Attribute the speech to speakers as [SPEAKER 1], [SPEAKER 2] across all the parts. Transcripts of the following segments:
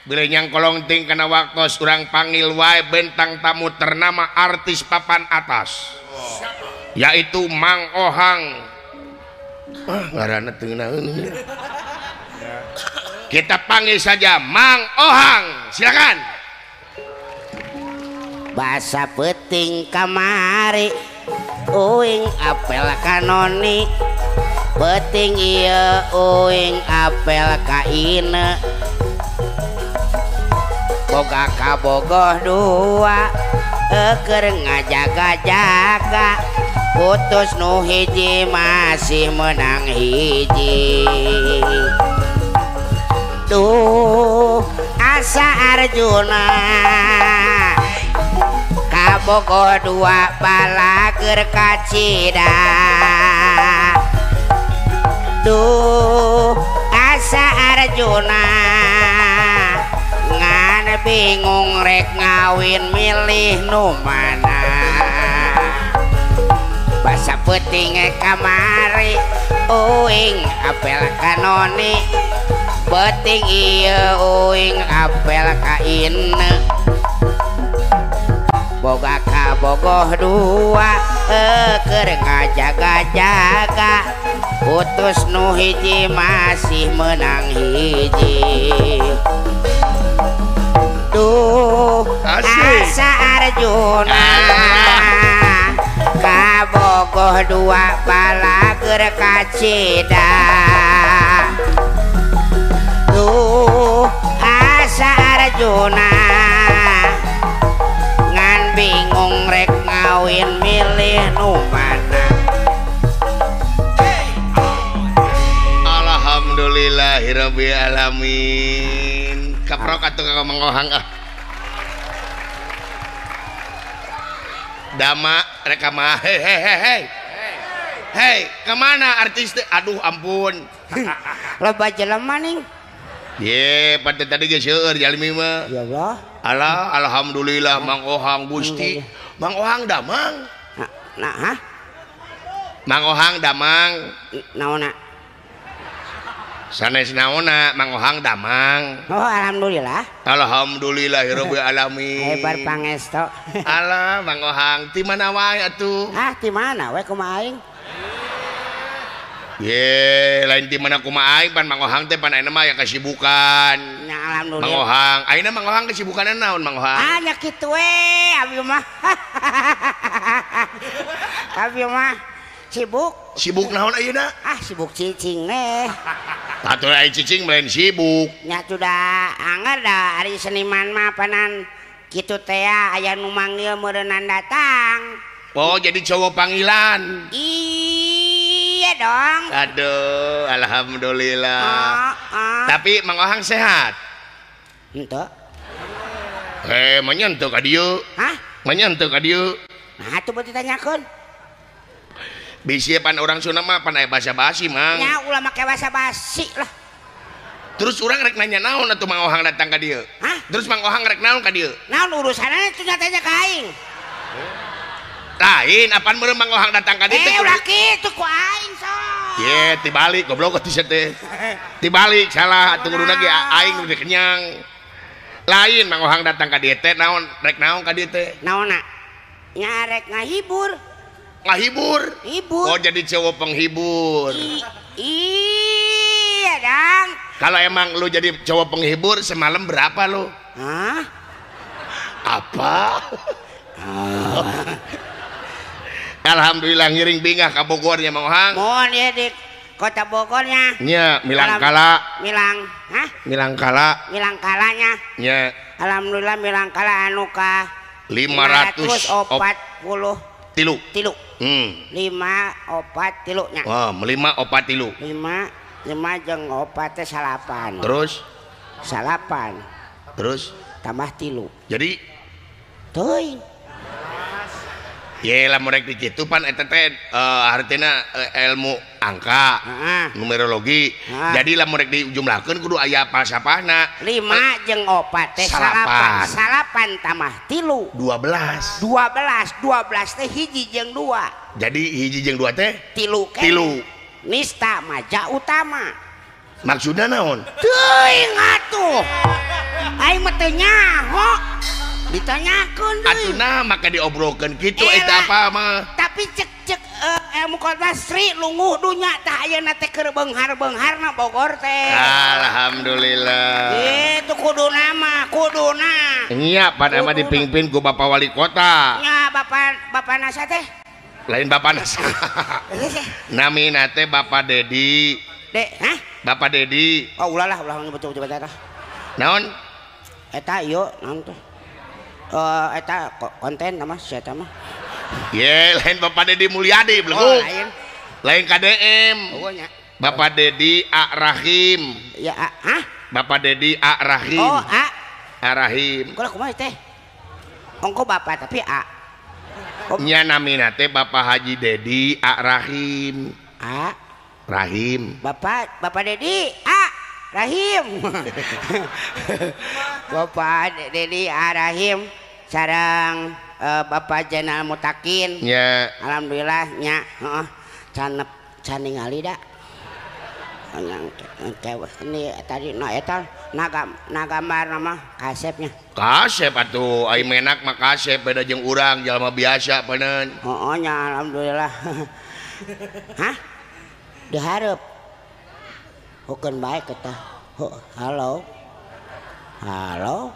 [SPEAKER 1] Bila nyangkolong ting kana waktos urang panggil wae bentang tamu ternama artis papan atas. Yaitu Mang Ohang. Ah, ngaranna teu ngeunaheun. Kita panggil saja Mang Ohang. Silakan.
[SPEAKER 2] Basa peuting kamari uing apel kanoni. Peuting ieu uing apel ka ine. Boga kabogoh dua keur ngajaga-jaga. Putus nu hiji masih menang hiji. Duh asa Arjuna kabogoh dua balager kacida. Duh asa Arjuna ngan bingung rek ngawin milih nu mana. Basa peuting kamari uing apel kanoni. Peuting ieu uing apel ka ine. Boga kabogoh dua keur ngajaga-jaga. Putus nu hiji masih menang hiji. Duh asa Arjuna kabogoh dua balager kacida. Duh asa Arjuna ngan bingung rek ngawin milih nu mana.
[SPEAKER 1] Alhamdulillahirabbil alamin. Kaprok atuh ka Mang Ohang ah. Dama rek ka mah hei hei hei hei. Hei, kemana artis teh? Aduh ampun.
[SPEAKER 2] Loba jelema ning.
[SPEAKER 1] Ye, pada tadi geus seueur jalmi mah.
[SPEAKER 2] Ya Allah.
[SPEAKER 1] Alah, alhamdulillah Mang Ohang Gusti. Mang Ohang damang.
[SPEAKER 2] Nah, hah?
[SPEAKER 1] Mang Ohang damang.
[SPEAKER 2] Naonna?
[SPEAKER 1] Sanes naonna Mang Ohang damang.
[SPEAKER 2] Oh, alhamdulillah.
[SPEAKER 1] Alhamdulillahirabbil alamin.
[SPEAKER 2] Hebar pangesto.
[SPEAKER 1] Alah, Mang Ohang ti mana wae atuh?
[SPEAKER 2] Ah, ti mana we kumaha aing?
[SPEAKER 1] Ye, lain ti mana kumaha aing pan Mang Ohang teh pan ayeuna mah aya kesibukan.
[SPEAKER 2] Nya alhamdulillah.
[SPEAKER 1] Mang Ohang, ayeuna Mang Ohang kesibukanna naon Mang Ohang?
[SPEAKER 2] Ah, nya kitu we abi mah. Abi mah sibuk.
[SPEAKER 1] Sibuk naon ayeuna?
[SPEAKER 2] Ah, sibuk cicing eh.
[SPEAKER 1] Atuh ai cicing lain sibuk.
[SPEAKER 2] Nya sudah anger dah ari seniman mah panan kitu teh aya nu manggil meureunnan datang.
[SPEAKER 1] Oh, jadi cowok panggilan.
[SPEAKER 2] Iya dong.
[SPEAKER 1] Aduh, alhamdulillah. Tapi Mang Ohang sehat?
[SPEAKER 2] Henteu.
[SPEAKER 1] Eh, manya henteu ka dieu?
[SPEAKER 2] Hah?
[SPEAKER 1] Manya henteu ka dieu?
[SPEAKER 2] Nah, atuh beuti tanyakeun.
[SPEAKER 1] Bisi pan orang Sunda mah pan aya basa-basi, Mang.
[SPEAKER 2] Nya ulah make basa-basi lah.
[SPEAKER 1] Terus urang rek nanya naon atuh Mang Ohang datang ka dieu?
[SPEAKER 2] Hah?
[SPEAKER 1] Terus Mang Ohang rek naon ka dieu?
[SPEAKER 2] Naon urusanna itu nyatanya ka aing.
[SPEAKER 1] Lain, apaan meureun Mang Ohang datang ka dieu?
[SPEAKER 2] Eh, ulah kitu ku aing sok.
[SPEAKER 1] Ye, tibalik goblok atuh teh. Tibalik salah atuh kuduna ge aing nu kenyang. Lain Mang Ohang datang ka dieu teh naon rek naon ka dieu teh?
[SPEAKER 2] Naonna? Nya rek ngahibur.
[SPEAKER 1] Ngahibur?
[SPEAKER 2] Hibur.
[SPEAKER 1] Oh, jadi cowok penghibur.
[SPEAKER 2] Iya dong.
[SPEAKER 1] Kalau emang lu jadi cowok penghibur semalam berapa lu?
[SPEAKER 2] Hah?
[SPEAKER 1] Apa? Alhamdulillah ngiring bingah ka Bogornya Mang Ohang.
[SPEAKER 2] Mohon ya di kota Bogornya.
[SPEAKER 1] Nya, Milangkala.
[SPEAKER 2] Milang, hah?
[SPEAKER 1] Milangkala.
[SPEAKER 2] Milangkalanya.
[SPEAKER 1] Nya.
[SPEAKER 2] Alhamdulillah Milangkala anu ka
[SPEAKER 1] 540 tilu.
[SPEAKER 2] Tilu. 5 4 tilu nya.
[SPEAKER 1] Wah, 5 4 tilu.
[SPEAKER 2] 5 5 jeung 4 teh 8.
[SPEAKER 1] Terus
[SPEAKER 2] 8.
[SPEAKER 1] Terus
[SPEAKER 2] tambah tilu.
[SPEAKER 1] Jadi
[SPEAKER 2] teuing.
[SPEAKER 1] Ye lamun rek dikitu pan eta teh artina ilmu angka, numerologi. Jadi lamun rek dijumlahkeun kudu aya falsafahna.
[SPEAKER 2] 5 jeung 4 teh 8. 8 tambah tilu
[SPEAKER 1] 12.
[SPEAKER 2] 12, 12 teh hiji jeung 2.
[SPEAKER 1] Jadi hiji jeung 2 teh
[SPEAKER 2] tilu.
[SPEAKER 1] Tilu.
[SPEAKER 2] Nista maja utama.
[SPEAKER 1] Maksudna naon?
[SPEAKER 2] Teuing atuh. Aing mah teu nyaho. Ditanyakeun deui.
[SPEAKER 1] Atuh nah maka diobrolkeun kitu eta apa mah.
[SPEAKER 2] Tapi cek ilmu kota Sri lunguh dunya tah ayeuna teh keur beunghar-beungharna Bogor teh.
[SPEAKER 1] Alhamdulillah.
[SPEAKER 2] Itu kuduna mah, kuduna.
[SPEAKER 1] Nya pada mah dipimpin ku Bapak Wali Kota.
[SPEAKER 2] Nya Bapak Nasa teh.
[SPEAKER 1] Lain Bapak Nasa. Namina teh Bapak Dedi.
[SPEAKER 2] Dek, hah?
[SPEAKER 1] Bapak Dedi.
[SPEAKER 2] Oh, ulah lah, ulah nyebut-nyebut eta.
[SPEAKER 1] Naon?
[SPEAKER 2] Eta ieu naon teh? Eta konten nama si eta mah.
[SPEAKER 1] Ye, lain Bapak Dedi Mulyadi belum.
[SPEAKER 2] Oh, lain.
[SPEAKER 1] Lain KDM.
[SPEAKER 2] Oh, nya.
[SPEAKER 1] Bapak Dedi A Rahim.
[SPEAKER 2] Ya, A, hah?
[SPEAKER 1] Bapak Dedi A Rahim.
[SPEAKER 2] Oh, A.
[SPEAKER 1] A Rahim.
[SPEAKER 2] Kulah kumaha teh? Ongko bapak tapi A. Oh.
[SPEAKER 1] Nya namina teh Bapak Haji Dedi A Rahim.
[SPEAKER 2] A
[SPEAKER 1] Rahim.
[SPEAKER 2] Bapak Dedi A Rahim. Bapak Dedi A Rahim sareng Bapak Jenal Mutakin.
[SPEAKER 1] Ya.
[SPEAKER 2] Alhamdulillah nya, heeh. Can can ningali da. Ini tadi na eta na gambar nama kasepnya.
[SPEAKER 1] Kasep atuh, ai menak mah kasep beda jeung urang jalma biasa panen.
[SPEAKER 2] Heeh nya alhamdulillah. Hah? Dihareup. Hukeun bae eta. Halo. Halo.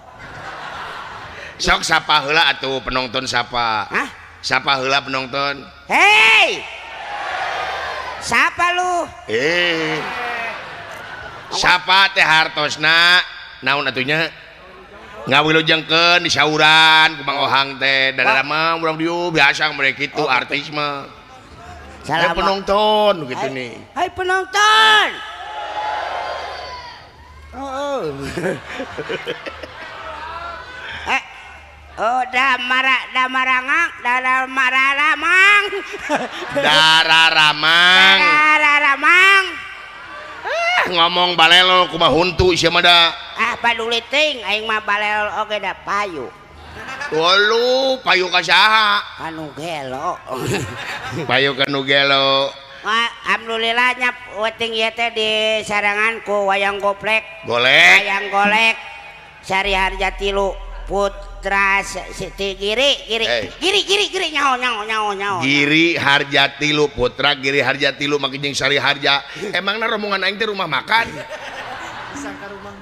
[SPEAKER 1] Sok sapa heula atuh penonton sapa.
[SPEAKER 2] Hah?
[SPEAKER 1] Sapa heula penonton.
[SPEAKER 2] Hei. Sapa lu?
[SPEAKER 1] Sapa teh hartosna naon atunya? Ngawilujengkeun disauran ku Mang Ohang teh. Da mah urang dieu biasa mereka kitu artis mah. Hai penonton gitu nih.
[SPEAKER 2] Hai penonton. Oh. Oh, damara damararamang.
[SPEAKER 1] Dararamang.
[SPEAKER 2] Dararamang.
[SPEAKER 1] Ngomong balelo kumaha huntu sia mah da.
[SPEAKER 2] Ah, paduli teuing aing mah balelo oge da payu.
[SPEAKER 1] Walu, payu ka saha?
[SPEAKER 2] Kanu gelo.
[SPEAKER 1] Payu kanu gelo.
[SPEAKER 2] Alhamdulillah nya weuting ieu teh di sarangan ku wayang goplek.
[SPEAKER 1] Golek.
[SPEAKER 2] Wayang golek. Sari Harja Tilu Putra Siti Giri Giri.
[SPEAKER 1] Hey.
[SPEAKER 2] Giri Giri Giri nyaho nyaho nyaho nyaho.
[SPEAKER 1] Giri Harja Tilu Putra Giri Harja Tilu make jeung Sari Harja. Emangna rombongan aing teh rumah makan?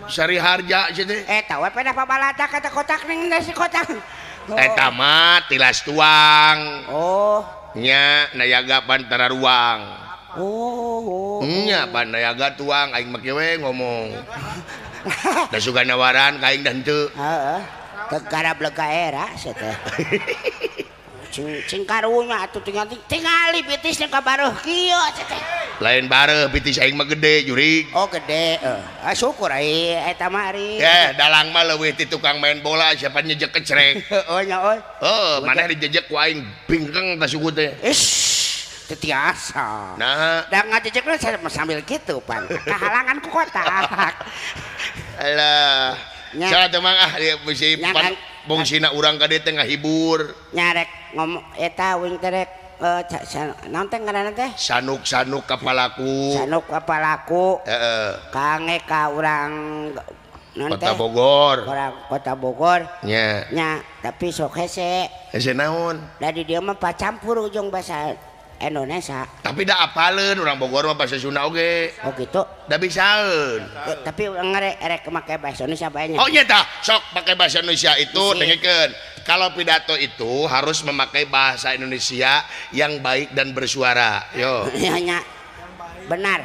[SPEAKER 1] Sari Harja sia teh.
[SPEAKER 2] Eta we pedah pabalata kata kotak ning nasi kotak.
[SPEAKER 1] Eta mah tilas tuang.
[SPEAKER 2] Oh.
[SPEAKER 1] Nya nayaga pantara ruang.
[SPEAKER 2] Oh.
[SPEAKER 1] Nya pan nayaga tuang aing make we ngomong. Da suka nawaran ka aing da henteu.
[SPEAKER 2] Heeh. Tegara blega era sia teh. Cing karunya atuh tingali bitisna ka bareuh kieu sia teh.
[SPEAKER 1] Lain bareuh bitis aing mah gede jurig.
[SPEAKER 2] Oh gede. Ah syukur ai eta mah ari.
[SPEAKER 1] Dalang mah leuwih ti tukang main bola siapa nyejek kecrek.
[SPEAKER 2] Heeh nya euy.
[SPEAKER 1] Heuh, maneh dijejek ku aing bingkeng ta suku teh.
[SPEAKER 2] Ish, teu tiasa.
[SPEAKER 1] Nah,
[SPEAKER 2] da ngajejekna sambil kitu pan. Kahalangan ku kotak.
[SPEAKER 1] Alah. Salah teh mang ah bisi fungsina urang ka dieu teh ngahibur.
[SPEAKER 2] Nyarek ngomong eta wing teh rek naon teh ngaranna teh?
[SPEAKER 1] Sanuk-sanuk kapalaku.
[SPEAKER 2] Sanuk kapalaku.
[SPEAKER 1] Heeh.
[SPEAKER 2] Kange ka urang naon teh?
[SPEAKER 1] Kota Bogor.
[SPEAKER 2] Urang Kota Bogor.
[SPEAKER 1] Nya.
[SPEAKER 2] Nya, tapi sok hese.
[SPEAKER 1] Hese naon?
[SPEAKER 2] Da di dieu mah pacampur ujung bahasa Indonesia.
[SPEAKER 1] Tapi da apaleun urang Bogor mah bahasa Sunda oge.
[SPEAKER 2] Oh gitu.
[SPEAKER 1] Da bisaeun.
[SPEAKER 2] Tapi urang rek make bahasa Indonesia bae nya.
[SPEAKER 1] Oh nya tah, sok pakai bahasa Indonesia itu dengekeun. Kalau pidato itu harus memakai bahasa Indonesia yang baik dan bersuara. Yo.
[SPEAKER 2] Nya nya. Benar.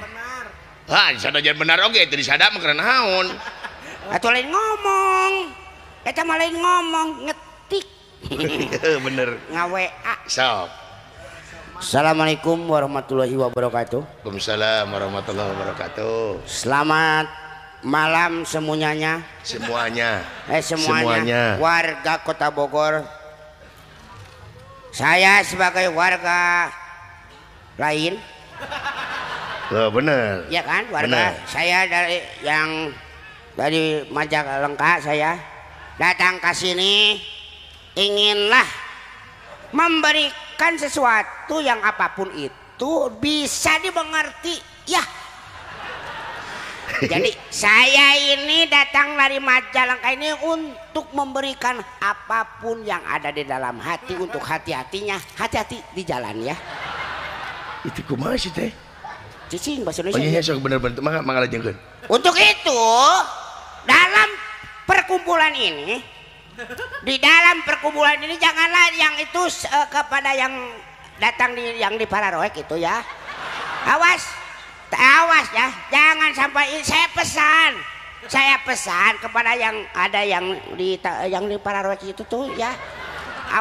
[SPEAKER 1] Hah, sadajan benar oge teu disada mah keur naon.
[SPEAKER 2] Atuh lain ngomong. Eta mah lain ngomong, ngetik.
[SPEAKER 1] Bener.
[SPEAKER 2] Nga-WA.
[SPEAKER 1] Sok.
[SPEAKER 2] Assalamualaikum warahmatullahi wabarakatuh.
[SPEAKER 1] Waalaikumsalam warahmatullahi wabarakatuh.
[SPEAKER 2] Selamat malam semuanya.
[SPEAKER 1] Semuanya.
[SPEAKER 2] Semuanya. Warga Kota Bogor. Saya sebagai warga lain.
[SPEAKER 1] Oh, bener.
[SPEAKER 2] Ya kan, warga.
[SPEAKER 1] Bener.
[SPEAKER 2] Saya dari yang dari Majalengka, saya datang ke sini inginlah memberikan sesuatu yang apapun itu bisa dimengerti ya. Jadi saya ini datang dari Majalengka ini untuk memberikan apapun yang ada di dalam hati untuk hati-hatinya. Hati-hati di jalan ya.
[SPEAKER 1] Itu kumaha sih teh?
[SPEAKER 2] Cicing bahasa Indonesia.
[SPEAKER 1] Oh iya sok bener-bener mangga mangga.
[SPEAKER 2] Untuk itu dalam perkumpulan ini, di dalam perkumpulan ini janganlah yang itu kepada yang datang di yang di Pararoek itu ya. Awas, awas ya, jangan sampai saya pesan kepada yang ada yang di Pararoek itu tuh ya.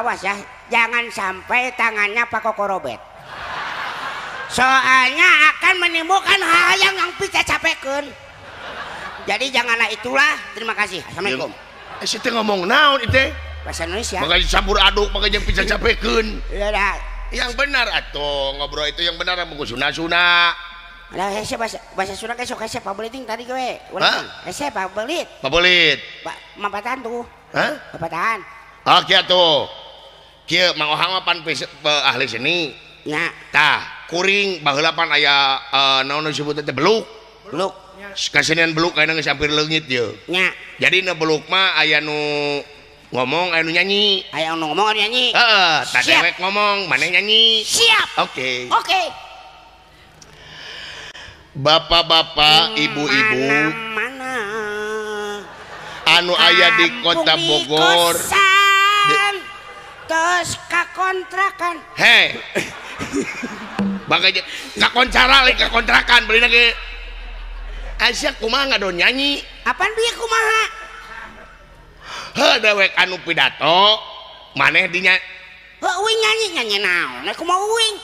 [SPEAKER 2] Awas ya, jangan sampai tangannya Pak Koko Robert. Soalnya akan menimbulkan hal yang bisa capekeun. Jadi janganlah itulah. Terima kasih. Assalamualaikum.
[SPEAKER 1] Situ ngomong naon itu?
[SPEAKER 2] Bahasa Indonesia.
[SPEAKER 1] Makanya campur aduk, makanya bisa capekeun.
[SPEAKER 2] Ya dah.
[SPEAKER 1] Yang benar atuh ngobrol itu yang benar mun suna-suna.
[SPEAKER 2] Lah hese bahasa Sunda ge sok hese pabeuliting tadi ge. Hese pabelit.
[SPEAKER 1] Pabelit.
[SPEAKER 2] Mapatan tuh.
[SPEAKER 1] Hah?
[SPEAKER 2] Mapatan.
[SPEAKER 1] Oh kieu atuh. Kieu Mang Ohang mah pan ahli seni.
[SPEAKER 2] Nya.
[SPEAKER 1] Tah, kuring baheula pan aya naon disebut teh beluk.
[SPEAKER 2] Beluk.
[SPEAKER 1] Kasenian beluk ayeuna geus hampir leungit ye.
[SPEAKER 2] Nya.
[SPEAKER 1] Jadi na beluk mah aya nu ngomong aya nu nyanyi.
[SPEAKER 2] Aya nu ngomong anu nyanyi.
[SPEAKER 1] Heeh, tah dewek ngomong, maneh nyanyi.
[SPEAKER 2] Siap.
[SPEAKER 1] Oke.
[SPEAKER 2] Oke.
[SPEAKER 1] Bapak-bapak, ibu-ibu
[SPEAKER 2] mana
[SPEAKER 1] anu aya di kota Bogor.
[SPEAKER 2] Terus kakontrakan.
[SPEAKER 1] Hei. Bakal kakoncara lain kakontrakan beli lagi. Aisyah kumaha ngadon nyanyi?
[SPEAKER 2] Apaan bieu kumaha?
[SPEAKER 1] Heuh dewek anu pidato maneh dinya.
[SPEAKER 2] Heuh uing nyanyi nyanyi naon? Nek kumaha uing?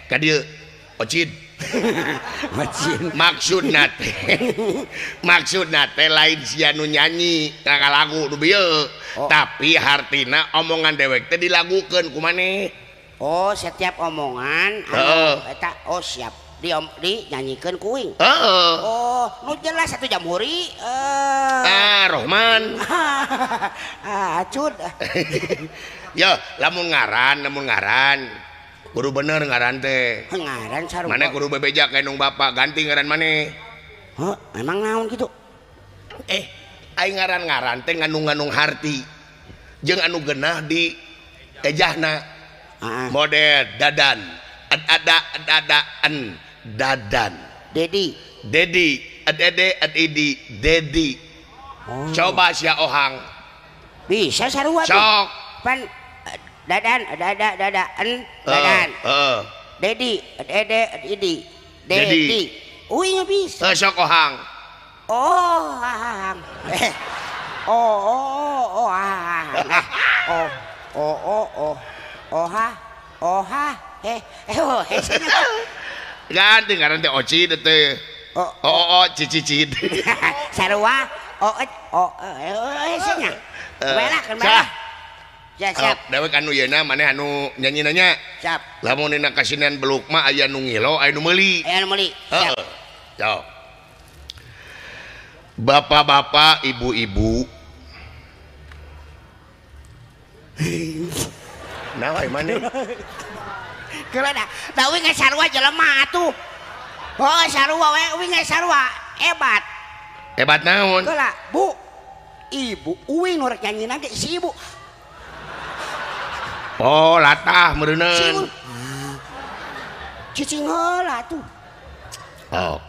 [SPEAKER 1] Ka dieu Ocid.
[SPEAKER 2] Ocid.
[SPEAKER 1] Maksudna teh lain sia nu nyanyi ngalagu nu bieu.
[SPEAKER 2] Oh.
[SPEAKER 1] Tapi hartina omongan dewek teh dilagukeun ku maneh.
[SPEAKER 2] Oh, setiap omongan anu eta oh siap. Dinyanyikan ku uing.
[SPEAKER 1] Heeh.
[SPEAKER 2] Oh, nu jelas satu jamhuri.
[SPEAKER 1] Rohman.
[SPEAKER 2] Acud.
[SPEAKER 1] Ya, lamun ngaran. Kudu bener ngaran teh.
[SPEAKER 2] Ngaran sarua.
[SPEAKER 1] Maneh kudu bebeja ka indung bapak, ganti ngaran maneh.
[SPEAKER 2] Heuh, emang naon kitu?
[SPEAKER 1] Aing ngaran-ngaran teh ngandung-ngandung harti. Jeung anu geunah di ejahna. Model Dadan. Ada dadaan Dadan.
[SPEAKER 2] Dedi.
[SPEAKER 1] Dedi, adede adidi, Dedi.
[SPEAKER 2] Oh.
[SPEAKER 1] Coba sia Ohang.
[SPEAKER 2] Bisa sarua tuh.
[SPEAKER 1] Sok.
[SPEAKER 2] Pan Dadan, dada, dadaan, Dadan. Dedi, dede, adidi, Dedi. Uing bisa.
[SPEAKER 1] Sok Ohang.
[SPEAKER 2] Oh, Ohang. Oh, oh, oh, oh. Oh, oh, oh. Oha, oha. Oh,
[SPEAKER 1] ganti ngaran teh Ocid teh. Oh, oh, oh, cicicid.
[SPEAKER 2] Sarua, oh, oh, hese nya. Bae kan bae. Ya, siap.
[SPEAKER 1] Dewek anu yeuna maneh anu nyanyi nanya.
[SPEAKER 2] Siap.
[SPEAKER 1] Lamun dina kasenian beluk mah aya nu ngilo, aya nu meuli.
[SPEAKER 2] Aya nu meuli. Siap.
[SPEAKER 1] Sok. Bapak-bapak, ibu-ibu. Nah, ai maneh?
[SPEAKER 2] Keula da, da uing ge sarua jelema atuh. Oh, sarua we uing ge sarua. Hebat.
[SPEAKER 1] Hebat naon?
[SPEAKER 2] Keula, Bu. Ibu uing nu rek nyanyina ge si ibu.
[SPEAKER 1] Oh, latah meureuneuh.
[SPEAKER 2] Cicing heula atuh.
[SPEAKER 1] Oh.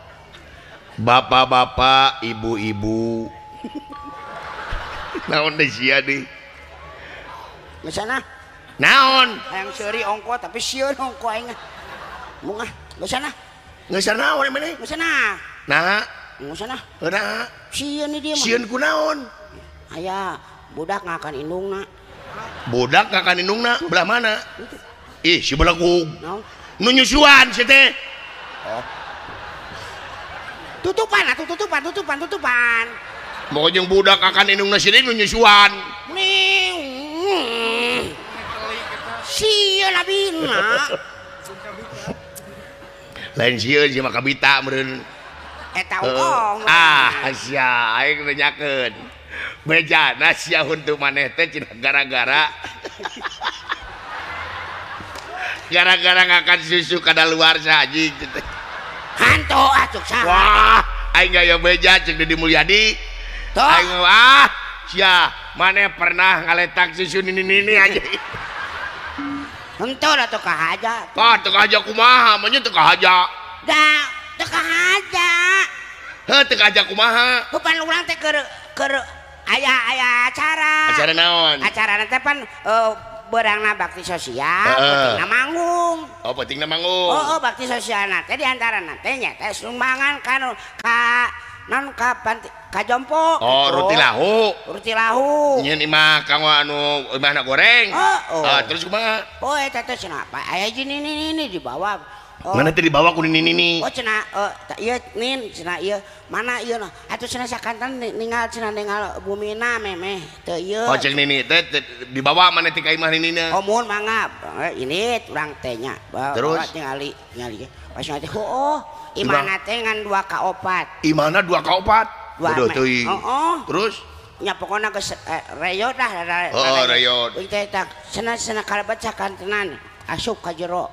[SPEAKER 1] Bapak-bapak, ibu-ibu. Naon deui sia deui?
[SPEAKER 2] Geus sana.
[SPEAKER 1] Naon?
[SPEAKER 2] Hayang seuri ongko tapi sieun ongko aing. Mungah, geus sana.
[SPEAKER 1] Geus naon maneh?
[SPEAKER 2] Geus sana.
[SPEAKER 1] Nah,
[SPEAKER 2] geus sana.
[SPEAKER 1] Nah,
[SPEAKER 2] sieun di dieu mah.
[SPEAKER 1] Sieun ku naon?
[SPEAKER 2] Aya budak ngakan indungna.
[SPEAKER 1] Budak ngakan indungna belah mana? Ih, si belagug.
[SPEAKER 2] Naon?
[SPEAKER 1] Nu nyusuan si teh.
[SPEAKER 2] Oh. Tutupan atuh, tutupan, tutupan, tutupan.
[SPEAKER 1] Mau jeung budak akan indungna si nu nyusuan.
[SPEAKER 2] Nih. Sieun abina.
[SPEAKER 1] Lain sieun si mah kabita meureun.
[SPEAKER 2] Eta ongkong.
[SPEAKER 1] Ah, sia aing nanyakeun. Bejana sia huntu maneh teh cenah gara-gara gara-gara ngakan susu kadaluarsa anjing teh.
[SPEAKER 2] Hantu atuh saha.
[SPEAKER 1] Wah, aing gaya beja cek Dedi Mulyadi. Aing ah, sia, maneh pernah ngaletak susu nini-nini aja.
[SPEAKER 2] Henteu da teu kahaja.
[SPEAKER 1] Tah teu kahaja kumaha, manya teu kahaja.
[SPEAKER 2] Da, teu kahaja.
[SPEAKER 1] Heuh teu kahaja kumaha?
[SPEAKER 2] Pan urang teh keur keur aya acara.
[SPEAKER 1] Acara naon?
[SPEAKER 2] Acarana teh pan beurangna bakti sosial, pentingna manggung.
[SPEAKER 1] Oh, pentingna manggung.
[SPEAKER 2] Oh, bakti sosialna teh di antarana teh nya teh sumbangan ka naon ka panti ka jompo.
[SPEAKER 1] Oh, gitu. Roti lahu.
[SPEAKER 2] Roti lahu.
[SPEAKER 1] Nyeun imah kanggo anu imahna goreng.
[SPEAKER 2] Oh.
[SPEAKER 1] Terus kumaha?
[SPEAKER 2] Oh, eta teh cenah apa? Aya jeung nini dibawa. Oh.
[SPEAKER 1] Mana teh dibawa ku nini-nini?
[SPEAKER 2] Oh, cenah ieu nin cenah ieu mana ieu nah. Atuh cenah sakantan ninggal cenah ninggal bumina memeh teu ieu.
[SPEAKER 1] Oh, cek nini teh dibawa mana teh ka imah ninina?
[SPEAKER 2] Oh, muhun mangga. Ini urang teh nya.
[SPEAKER 1] Terus
[SPEAKER 2] ningali ningali. Pas teh heuh. Imahna teh ngan 2 ka 4.
[SPEAKER 1] Imahna 2 ka 4? Bodoh teuing.
[SPEAKER 2] Heeh.
[SPEAKER 1] Terus
[SPEAKER 2] nya pokona geus reyot dah.
[SPEAKER 1] Heeh, reyot.
[SPEAKER 2] Teh cenah-cenah kalebet sakantenan asup ka jero.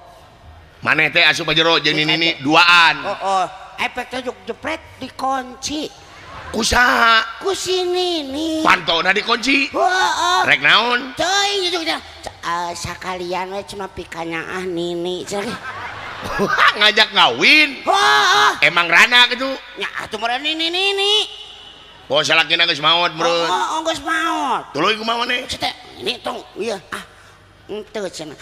[SPEAKER 1] Maneh teh asup ka jero jeung nini duaan.
[SPEAKER 2] Heeh, efek teh jepret dikunci.
[SPEAKER 1] Ku saha?
[SPEAKER 2] Ku si nini.
[SPEAKER 1] Pantona dikunci.
[SPEAKER 2] Heeh.
[SPEAKER 1] Rek naon?
[SPEAKER 2] Teuing juk sakalian we cuma pikanyaah nini cenah.
[SPEAKER 1] Ngajak ngawin.
[SPEAKER 2] Heeh.
[SPEAKER 1] Emang rana gitu.
[SPEAKER 2] Nya atuh meureun nini.
[SPEAKER 1] Oh, salakina geus maot meureun.
[SPEAKER 2] Heeh, geus maot.
[SPEAKER 1] Tuluy kumaha maneh?
[SPEAKER 2] Ini tong ieu ah. Henteu cenah.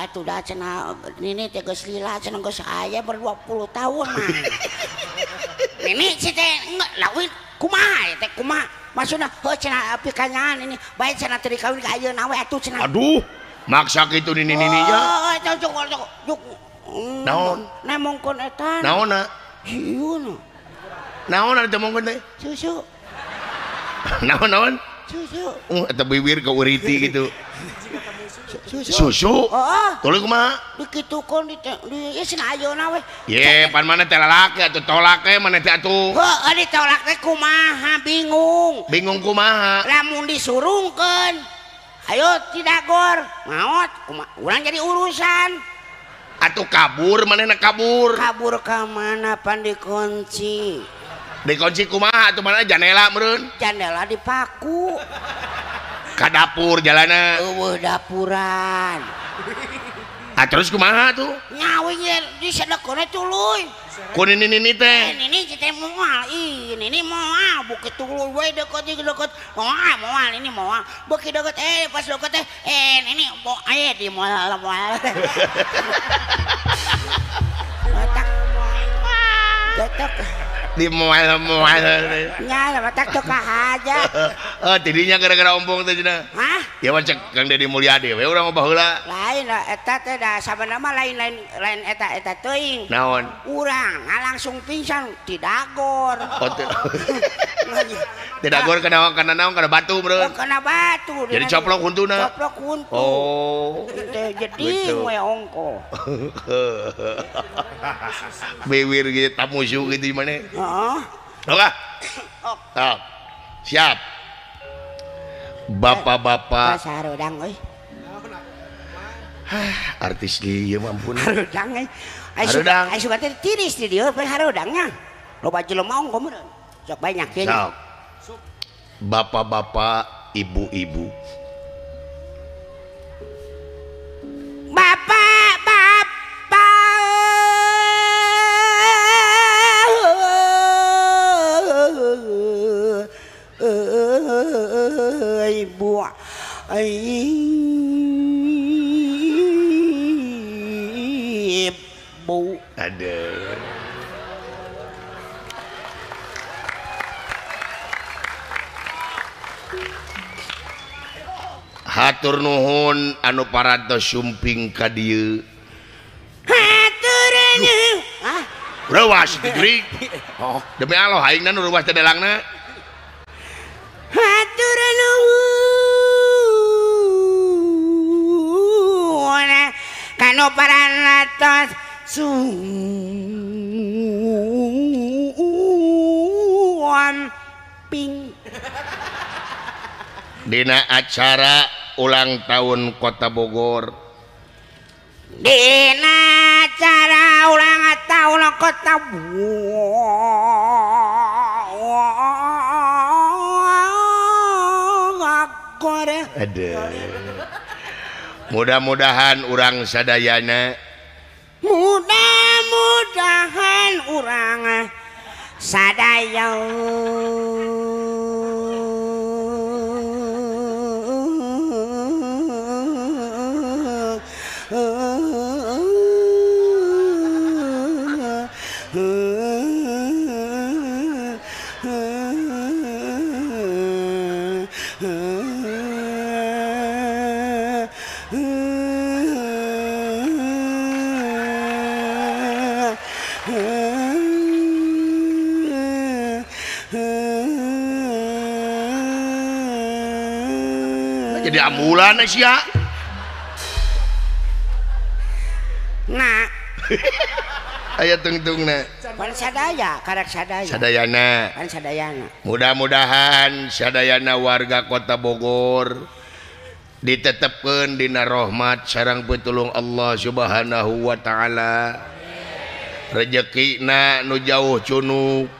[SPEAKER 2] Atuh da cenah nini teh geus lila cenah geus aya ber 20 tahun mah. Nini si teh lawin kumaha teh kumaha? Maksudna heuh cenah pikanyahan ini bae cenah teu dikawin ka ayeuna we atuh cenah.
[SPEAKER 1] Aduh, maksa kitu nini-nininya.
[SPEAKER 2] Oh, eta juk juk.
[SPEAKER 1] Naon?
[SPEAKER 2] Nemongkeun eta.
[SPEAKER 1] Naonna?
[SPEAKER 2] Hieu.
[SPEAKER 1] Naon ari temongkeun teh?
[SPEAKER 2] Susu.
[SPEAKER 1] Naon-naon?
[SPEAKER 2] Susu.
[SPEAKER 1] Eta bibir kauriti gitu.
[SPEAKER 2] Susu.
[SPEAKER 1] Susu?
[SPEAKER 2] Heeh.
[SPEAKER 1] Tuluy kumaha?
[SPEAKER 2] Dikitukeun di ieu cenah ayeuna we.
[SPEAKER 1] Ye, pan maneh teh lalaki atuh tolak we maneh teh atuh.
[SPEAKER 2] Heuh, ditolak teh kumaha bingung.
[SPEAKER 1] Bingung kumaha?
[SPEAKER 2] Lamun disurungkeun. Ayo tidagor, maot kumaha urang jadi urusan.
[SPEAKER 1] Atuh kabur manehna kabur.
[SPEAKER 2] Kabur ka mana pan dikunci?
[SPEAKER 1] Dikunci kumaha atuh mana jandela meureun?
[SPEAKER 2] Jandela dipaku.
[SPEAKER 1] Ka dapur jalana.
[SPEAKER 2] Eueuh dapuran.
[SPEAKER 1] Ah terus kumaha tuh?
[SPEAKER 2] Nyawi disedekeun tuluy.
[SPEAKER 1] Ku nini-nini teh.
[SPEAKER 2] Nini teh moal, ih nini moal beuki tuluy we deukeut deukeut. Moal moal ini moal. Beuki deukeut pas deukeut teh nini moal di moal moal. Otak. Getok.
[SPEAKER 1] Di moal moal.
[SPEAKER 2] Nya otak teu kahaja.
[SPEAKER 1] Oh, tidinya gara-gara ompong teh cenah.
[SPEAKER 2] Hah?
[SPEAKER 1] Ya mah cek Kang Dedi Mulyadi we urang mah baheula.
[SPEAKER 2] Lain eta teh da sabenerna mah lain lain eta eta teuing.
[SPEAKER 1] Naon?
[SPEAKER 2] Urang langsung pingsan tidagor.
[SPEAKER 1] Oh, tidagor kana kana naon kana batu meureun.
[SPEAKER 2] Kana batu.
[SPEAKER 1] Jadi coplok huntuna.
[SPEAKER 2] Coplok huntu.
[SPEAKER 1] Oh.
[SPEAKER 2] Teh jadi we ongko.
[SPEAKER 1] Bibir gitu tamusu gitu maneh.
[SPEAKER 2] Heeh.
[SPEAKER 1] Oke. Oh. Siap. Bapak-bapak.
[SPEAKER 2] Harudang euy.
[SPEAKER 1] Artis ieu mah ampun.
[SPEAKER 2] Harudang euy. Harudang. Ai sugan teh tiris di dieu we harudangnya. Loba jelema ongko meureun. Sok banyak ieu.
[SPEAKER 1] Sok. Bapak-bapak, ibu-ibu.
[SPEAKER 2] Bapak-bapak. Ibu ibu
[SPEAKER 1] ada hatur nuhun anu parantos sumping ka dieu
[SPEAKER 2] hatur nuhun ah
[SPEAKER 1] reuas jurig. Oh, demi Allah aingna nu reuas teh delangna.
[SPEAKER 2] Hatur nuhun kanu parantos sumping
[SPEAKER 1] dina acara ulang tahun Kota Bogor.
[SPEAKER 2] Dina acara ulang tahun kota Bogor.
[SPEAKER 1] Aduh. Mudah-mudahan urang sadayana,
[SPEAKER 2] mudah-mudahan urang sadaya
[SPEAKER 1] jadi ambulan sia.
[SPEAKER 2] Nah.
[SPEAKER 1] Aya tungtungna.
[SPEAKER 2] Pan sadaya, karek sadaya.
[SPEAKER 1] Sadayana.
[SPEAKER 2] Pan sadayana.
[SPEAKER 1] Mudah-mudahan sadayana warga Kota Bogor ditetepkeun dina rahmat sareng pitulung Allah Subhanahu wa taala. Rejekina nu jauh cunuk,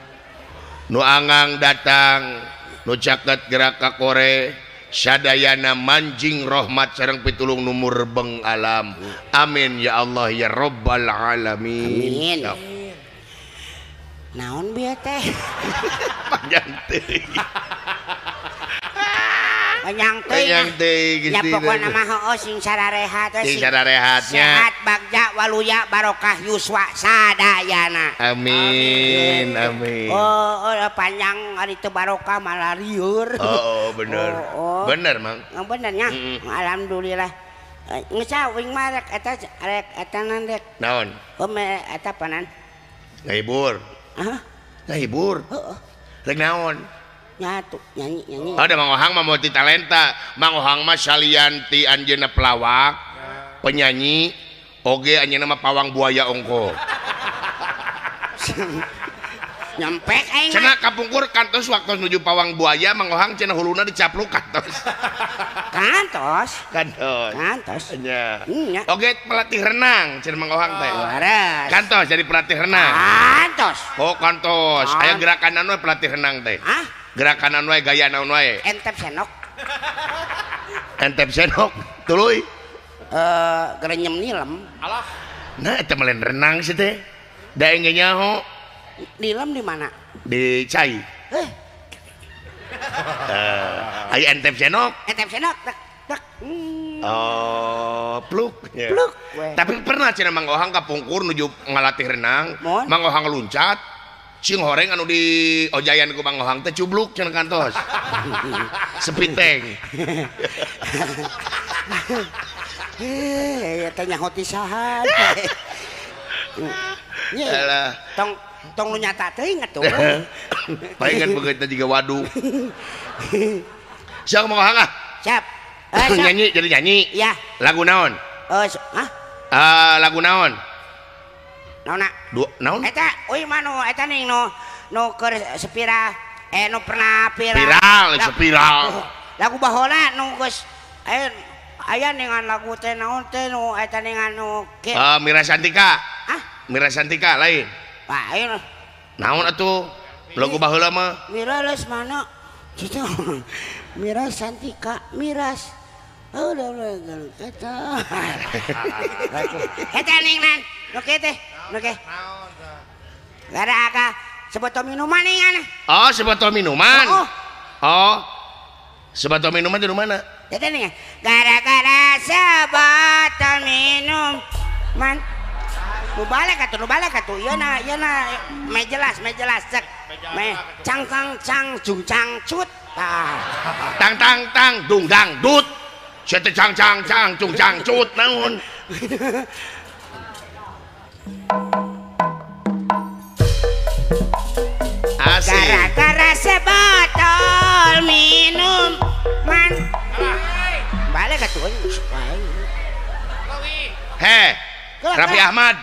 [SPEAKER 1] nu angang datang, nu caket gerak ka kore. Sadayana manjing rahmat sareng pitulung nu murbeng alam. Amin ya Allah ya rabbal alamin.
[SPEAKER 2] Amin. Naon bieu teh?
[SPEAKER 1] Panjang teuing.
[SPEAKER 2] Panjang teuing. Ya pokona mah heueuh sing sararehat we,
[SPEAKER 1] sing sararehatnya.
[SPEAKER 2] Sehat bagja waluya barokah yuswa sadayana.
[SPEAKER 1] Amin. Amin.
[SPEAKER 2] Oh, panjang ari teu barokah malah lieur.
[SPEAKER 1] Oh, bener.
[SPEAKER 2] Oh, oh.
[SPEAKER 1] Bener, Mang.
[SPEAKER 2] Bener nya. Alhamdulillah. Geus wing mah rek eta rek eta nan rek.
[SPEAKER 1] Naon?
[SPEAKER 2] Oh, eta panan.
[SPEAKER 1] Ngahibur.
[SPEAKER 2] Hah?
[SPEAKER 1] Ngahibur.
[SPEAKER 2] Heeh.
[SPEAKER 1] Rek naon?
[SPEAKER 2] Nyatu nyanyi nyanyi.
[SPEAKER 1] Ada Mang Ohang mah multi talenta. Mang Ohang mah salian ti anjeunna pelawak, penyanyi, oge anjeunna mah pawang buaya ongko.
[SPEAKER 2] Nyampe aing.
[SPEAKER 1] Cenah kapungkur kantos waktu nuju pawang buaya Mang Ohang cenah huluna dicapluk kantos.
[SPEAKER 2] Kantos.
[SPEAKER 1] Kantos.
[SPEAKER 2] Kantos.
[SPEAKER 1] Nya.
[SPEAKER 2] Nya.
[SPEAKER 1] Oge pelatih renang cenah Mang Ohang teh.
[SPEAKER 2] Leres.
[SPEAKER 1] Kantos jadi pelatih renang.
[SPEAKER 2] Kantos.
[SPEAKER 1] Oh kantos. Aya gerakan anu pelatih renang teh.
[SPEAKER 2] Hah?
[SPEAKER 1] Gerakan anu wae, gaya naon wae?
[SPEAKER 2] Entep senok.
[SPEAKER 1] Entep senok. Tuluy.
[SPEAKER 2] Gerenyem nilem.
[SPEAKER 1] Alah. Nah eta mah lain renang sih teh. Da engge nyaho.
[SPEAKER 2] Nilem di mana?
[SPEAKER 1] Di cai. Aya entep senok.
[SPEAKER 2] Entep senok. Tek tek.
[SPEAKER 1] Oh, pluk. Yeah.
[SPEAKER 2] Pluk.
[SPEAKER 1] Tapi pernah cenah Mang Ohang kapungkur nuju ngalatih renang,
[SPEAKER 2] Mon.
[SPEAKER 1] Mang Ohang luncat. Sing horeng anu di ojayan ku Mang Ohang teh cubluk cenah kantos. Sepiteng.
[SPEAKER 2] Teh nyaho ti saha.
[SPEAKER 1] Alah.
[SPEAKER 2] Tong tong nu nyata teuing atuh.
[SPEAKER 1] Palingan begitu juga waduk. Siap Mang Ohang ah?
[SPEAKER 2] Siap.
[SPEAKER 1] Nyanyi jadi nyanyi.
[SPEAKER 2] Iya.
[SPEAKER 1] Lagu naon?
[SPEAKER 2] Hah?
[SPEAKER 1] Lagu naon?
[SPEAKER 2] Naonna?
[SPEAKER 1] Dua naon?
[SPEAKER 2] Eta euy mah nu eta ning nu nu keur sepira nu pernah viral.
[SPEAKER 1] Viral, spiral.
[SPEAKER 2] Lagu baheula nu geus aya ningan lagu teh naon teh nu eta ningan nu
[SPEAKER 1] Mira Santika.
[SPEAKER 2] Hah?
[SPEAKER 1] Mira Santika lain.
[SPEAKER 2] Lain.
[SPEAKER 1] Naon atuh? Lagu baheula mah.
[SPEAKER 2] Mira leus mana? Kitu. Mira Santika, Miras. Oh, udah eta. Eta ning nan. Nu kieu teh. Nu kieu. Gara-gara sebotol minuman ning ana.
[SPEAKER 1] Oh, sebotol minuman.
[SPEAKER 2] Oh.
[SPEAKER 1] Oh. Sebotol minuman di mana?
[SPEAKER 2] Eta ning. Gara-gara sebotol minuman. Nu balik atuh, nu balik atuh. Ieu na me jelas cek. Me cang cang cang jung cang cut. Tah.
[SPEAKER 1] Tang tang tang dung dang dut. Sia teh cang cang cang cung cang cut naon. Asik.
[SPEAKER 2] Gara-gara sebotol minuman. Balik atuh.
[SPEAKER 1] Heh. Raffi Ahmad.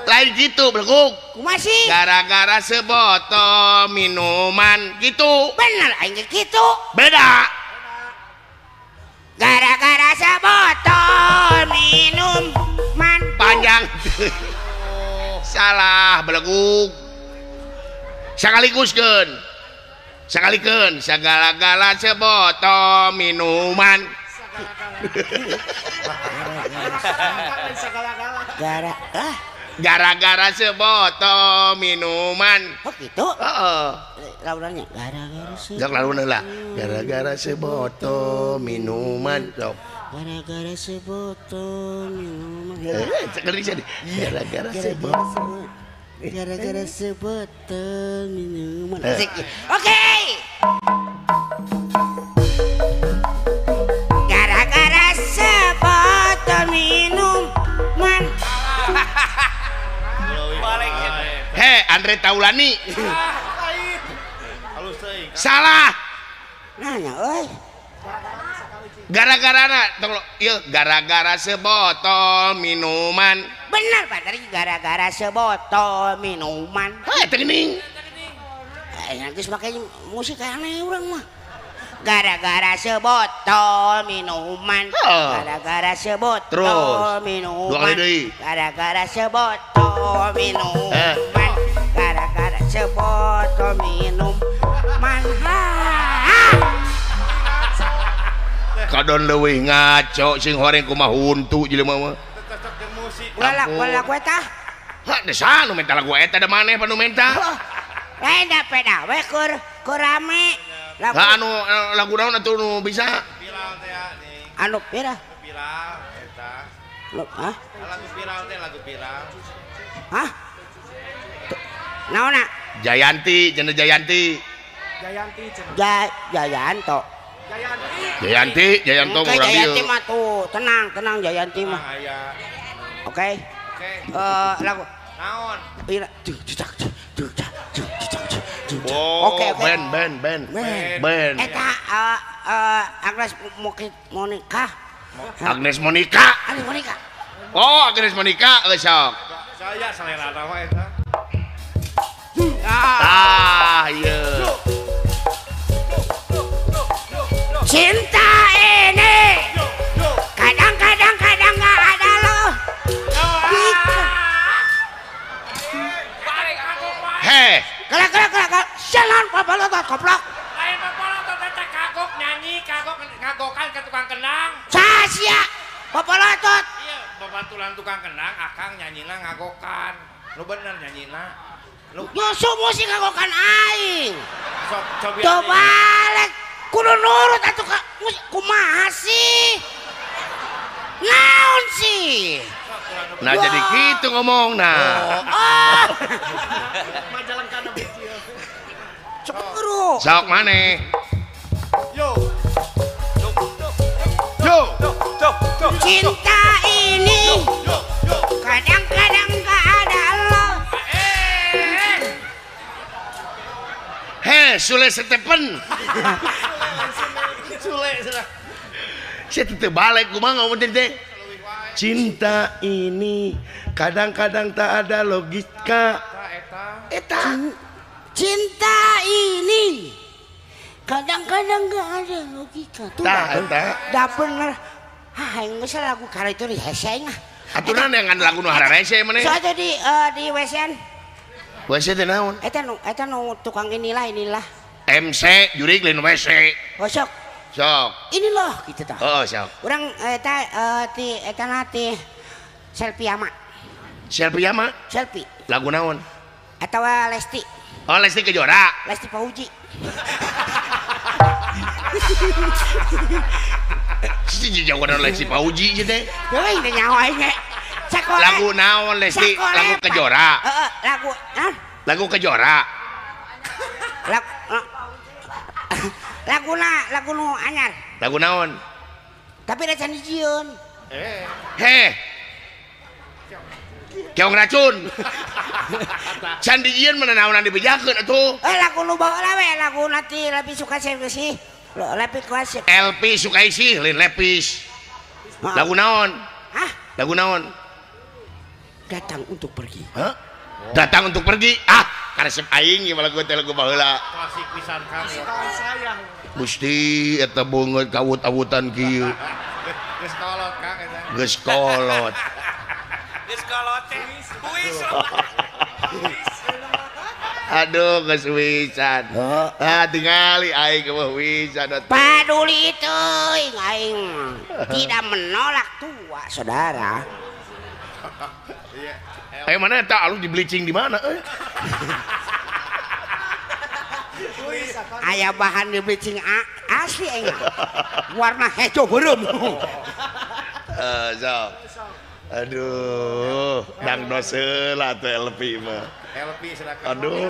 [SPEAKER 1] Lain gitu belekuk.
[SPEAKER 2] Kumaha sih?
[SPEAKER 1] Gara-gara sebotol minuman gitu.
[SPEAKER 2] Bener aing gitu.
[SPEAKER 1] Beda. Gara-gara
[SPEAKER 2] sebotol minuman.
[SPEAKER 1] Panjang. Salah beleguk. Sakaliguskeun. Sakalikeun sagala-gala sebotol minuman. Gara-gara sebotol minuman.
[SPEAKER 2] Oh gitu?
[SPEAKER 1] Heeh.
[SPEAKER 2] Launannya gara-gara sebotol.
[SPEAKER 1] Sok launna lah. Gara-gara sebotol minuman. Sok.
[SPEAKER 2] Gara-gara sebotol minuman.
[SPEAKER 1] Gara-gara sebotol.
[SPEAKER 2] Gara-gara sebotol minuman. Oke. Gara-gara sebotol minuman.
[SPEAKER 1] Hei, Andre Taulani. Salah.
[SPEAKER 2] Nanya, euy.
[SPEAKER 1] Gara-gara gara-gara sebotol minuman.
[SPEAKER 2] Benar Pak, tadi gara-gara sebotol minuman.
[SPEAKER 1] Heh, teu geuning.
[SPEAKER 2] Nanti pakai musik aneh urang mah. Gara-gara sebotol minuman. Gara-gara sebotol minuman. Gara-gara sebotol minuman. Gara-gara sebotol minuman.
[SPEAKER 1] Kadon leuwih ngaco sing horeng kumaha huntu jelema mah.
[SPEAKER 2] Ulah lagu eta.
[SPEAKER 1] Hah, desa nu minta lagu eta da maneh pa nu minta.
[SPEAKER 2] Lain da peda we keur rame.
[SPEAKER 1] Lagu anu lagu naon atuh nu bisa?
[SPEAKER 3] Viral teh nih.
[SPEAKER 2] Anu viral?
[SPEAKER 3] Viral eta.
[SPEAKER 2] Hah?
[SPEAKER 3] Lagu viral teh lagu viral.
[SPEAKER 2] Hah? Naonna?
[SPEAKER 1] Jayanti, cenah Jayanti.
[SPEAKER 4] Jayanti cenah.
[SPEAKER 2] Jayanto.
[SPEAKER 1] Jayanti, Jayanto urang dieu.
[SPEAKER 2] Jayanti mah tuh, tenang, tenang Jayanti mah. Oke.
[SPEAKER 3] Oke.
[SPEAKER 2] Lagu
[SPEAKER 3] naon?
[SPEAKER 1] Oke, oke. Ben.
[SPEAKER 2] Eta Agnes Monica.
[SPEAKER 1] Agnes Monica.
[SPEAKER 2] Agnes Monica.
[SPEAKER 1] Oh, Agnes Monica geus sok.
[SPEAKER 3] Saya selera mah eta.
[SPEAKER 1] Ah, ieu.
[SPEAKER 2] Cinta ini kadang-kadang kadang nggak ada loh.
[SPEAKER 1] Heh.
[SPEAKER 2] Kelak. Jalan papalotot koplok.
[SPEAKER 4] Lain papalotot eta kagok nyanyi, kagok ngagokan ke tukang kendang.
[SPEAKER 2] Sasia papalotot.
[SPEAKER 3] Iya, babatulan tukang kendang akang nyanyina ngagokan. Nu bener nyanyina.
[SPEAKER 2] Nu nyusu musik ngagokan aing.
[SPEAKER 3] Sok cobi.
[SPEAKER 2] Coba balik. Kudu nurut atuh ka kumaha sih? Naon sih?
[SPEAKER 1] Nah jadi gitu ngomong nah.
[SPEAKER 2] Oh. Cukuru.
[SPEAKER 1] Sok maneh.
[SPEAKER 3] Yo.
[SPEAKER 1] Yo.
[SPEAKER 2] Cinta ini kadang-kadang gak ada lo.
[SPEAKER 1] Heh, Sule Stephen.
[SPEAKER 3] Sule sudah.
[SPEAKER 1] Saya tetep balik kumaha ngomong teh. Cinta ini kadang-kadang tak ada logika. Eta.
[SPEAKER 2] Cinta ini kadang-kadang gak ada logika. Tuh dah bener. Hah, aing geus lagu kala itu di hese aing ah.
[SPEAKER 1] Aturan yang lagu nu hararese maneh.
[SPEAKER 2] Soalnya di WC-an.
[SPEAKER 1] WC teh naon?
[SPEAKER 2] Eta nu tukang inilah.
[SPEAKER 1] MC jurig lain WC.
[SPEAKER 2] Oh sok.
[SPEAKER 1] Sok.
[SPEAKER 2] Ini loh gitu tah.
[SPEAKER 1] Oh sok.
[SPEAKER 2] Urang eta ti eta na ti selfie ama.
[SPEAKER 1] Selfie ama?
[SPEAKER 2] Selfie.
[SPEAKER 1] Lagu naon?
[SPEAKER 2] Atawa Lesti.
[SPEAKER 1] Oh Lesti Kejora.
[SPEAKER 2] Lesti Pauji.
[SPEAKER 1] Si jagoan Lesti Pauji sih teh.
[SPEAKER 2] Heuy teh nyaho aing ge.
[SPEAKER 1] Lagu naon Lesti? Lagu Kejora.
[SPEAKER 2] Heeh, lagu hah?
[SPEAKER 1] Lagu Kejora.
[SPEAKER 2] Laguna, lagu nu anyar.
[SPEAKER 1] Lagu naon?
[SPEAKER 2] Tapi da can dijieun.
[SPEAKER 1] Heh. Keong racun. Can dijieun mana naonan dibejakeun atuh.
[SPEAKER 2] Lagu nu baheula we, lagu nanti lebih suka sih. Lebih klasik.
[SPEAKER 1] LP Sukaisih lain Lepis. Lagu naon?
[SPEAKER 2] Hah?
[SPEAKER 1] Lagu naon?
[SPEAKER 2] Datang untuk pergi.
[SPEAKER 1] Hah? Datang untuk pergi. Ah, karesep aing ieu lagu teh lagu baheula.
[SPEAKER 3] Klasik pisan Kang.
[SPEAKER 1] Gusti eta beungeut kawut-awutan kieu.
[SPEAKER 3] Geus kolot Kang eta.
[SPEAKER 1] Geus kolot. Aduh geus wisan. Ah tingali aing mah wisan.
[SPEAKER 2] Paduli teuing aing tidak menolak tua, saudara.
[SPEAKER 1] Eh mana eta alus di bleaching di mana euy?
[SPEAKER 2] Aya bahan di bleaching asli aing. Warna hejo beureum.
[SPEAKER 1] So. Aduh, dangdos heula teh LP mah.
[SPEAKER 3] LP silakan.
[SPEAKER 1] Aduh.